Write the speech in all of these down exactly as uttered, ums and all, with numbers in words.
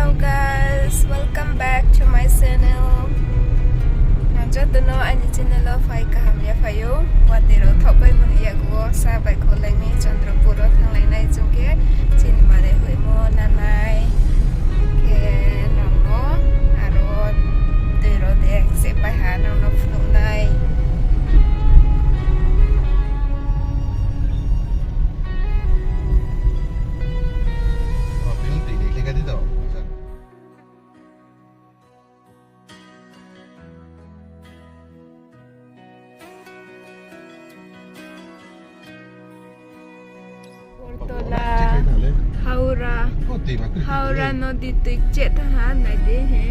Hello guys, welcome back to my channel. Nang joto no aini channel wo phai kaham ya phai ou. Watoi rao thaoh pai mani yagu wo sa bai kholai ni Chandrapur wo thannglai nai chung khe chini mare hoihmo nanai. Khe nang no aro tui rao de se pai ha nang no phnuh nai. Agartala, Howrah, Howrah nodi tui kcheh thanng ha, nai di he.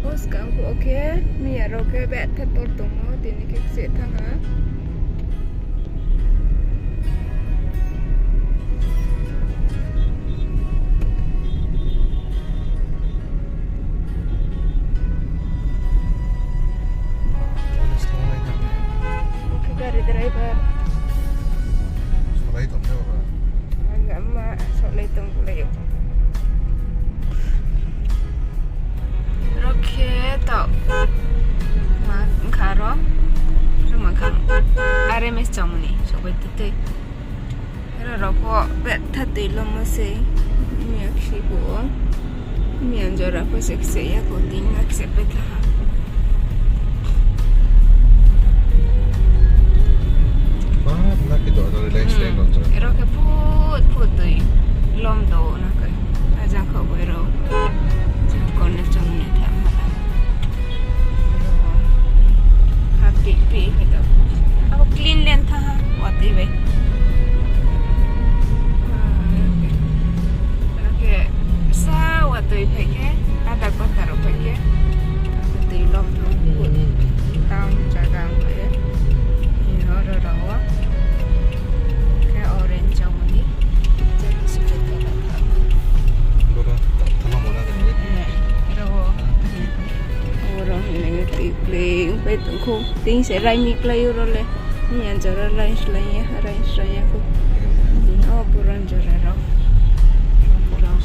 Bo skang phuh wo khe miya rao khe betha tor tongmo, tini khe kcheh thanng ha. Bo khe gari driver. Solai tong khe ba. Ang ma solai tong kulai ou. Ro khe taoh ma kha ro, ro ma kha R M S chongmani sobai tei tei. Ro rao pho betha tui lomo se, miya khe phuh wo. Miya jora pho se kcheh ya kho, tini ma kcheh pai tha ha. Ro khe phut phut tui lom do na khe. Ajang kho bai ro. Jang kor ne chong ne tha mala. Ha pi pi khe to. Abo clean len tha ha, watoi bai. Ro khe sa watoi phai khe, ada kota rao phai khe. Tui lom tha, town jaga ong phai ye. Ro ro ro wo. Khe orange chongmani. Jati si khe to. Ro wo. Ro wo. Oro hinai tui klei pai tong kho. Tini se raimi klái ou ro le. Miya jora rai slái ya, rai slái ya kho. Dino buran jora rao. Rao.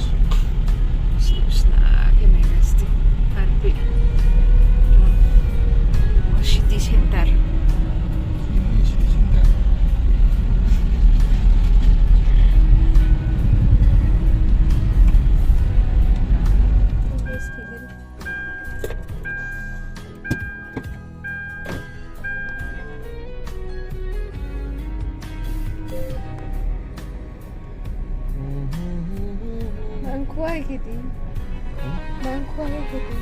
Sna khe nai na sti. Karbi. O city center. Mangkhuai khe di. Mangkhuai khe di.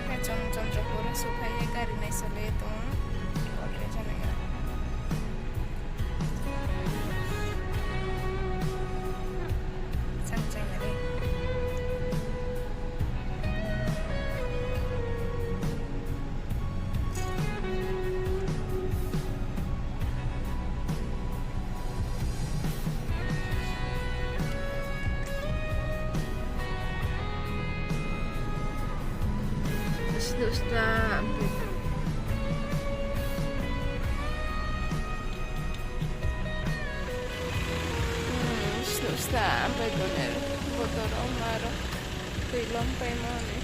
Khe chong chong chong pura suphai ye gari nai sole tong. Orre janai ya. Chang chang ya dei. Snuh sna, hmm, snuh sna, bai tong nai, botor rao ma rao, tui lom paimo ni.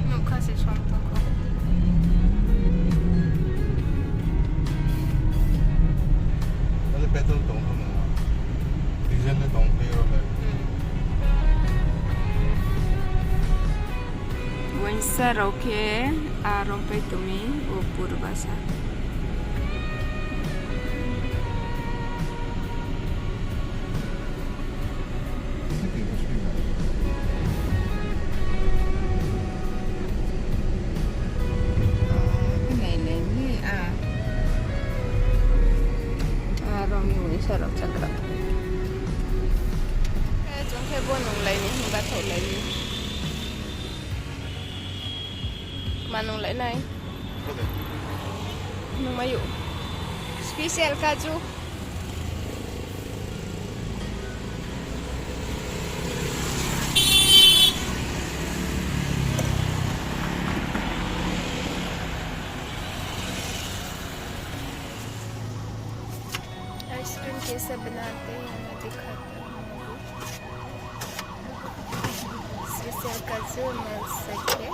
Nokha se som tong kho. Tale petrol tong kho na. Diesel le tong khe ro le. Hmm. Uaingsa rao khe a rompai tong mi, o Purbasa. Nai nai ni a. A rao ni uaingsa rao chagra. E, chung khe bo nunglai ni himba thohlai ni. Ma nung lai nai. Nung mai ou. Special kaju. Ice cream कैसे बनाते हैं मैं दिखाता हूँ। Special kaju milk shake.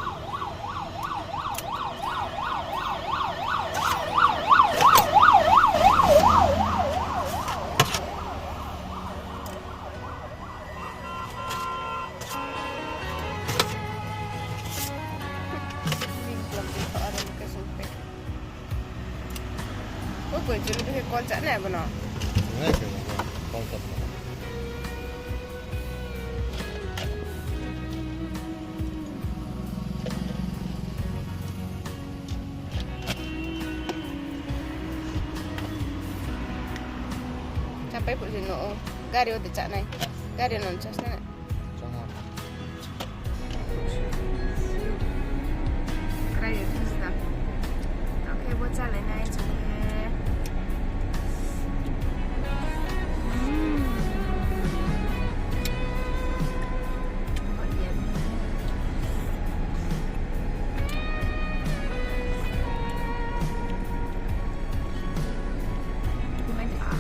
Oi, koi chini bihih call chá nai bono. Nai khe, call chá. Chápai phuh se no, gari wo de chá nai. Gari no chá nai. Krai ye thus na. Tao khe bo chálai nai chung khe. Hmm. Bo ye. Bo mai di a.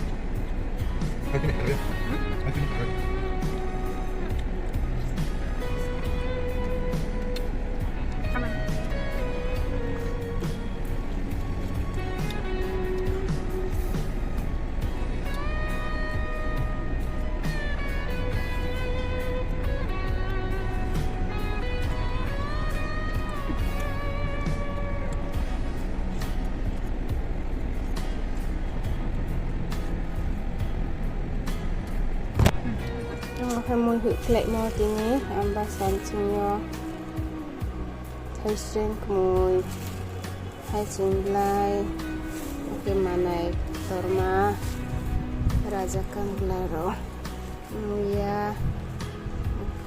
Abo khe mui hoihkhlaimo tini, amba san ching yo. Thaisreng kmui, haiching blai, ake manai, torma, raja kangla rao, muya,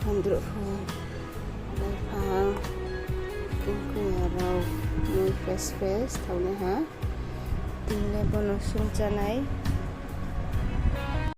khandruh pho, laiphang, kingkuya rao, mui fresh fresh thaonaiha. Tini le bono sung chánai.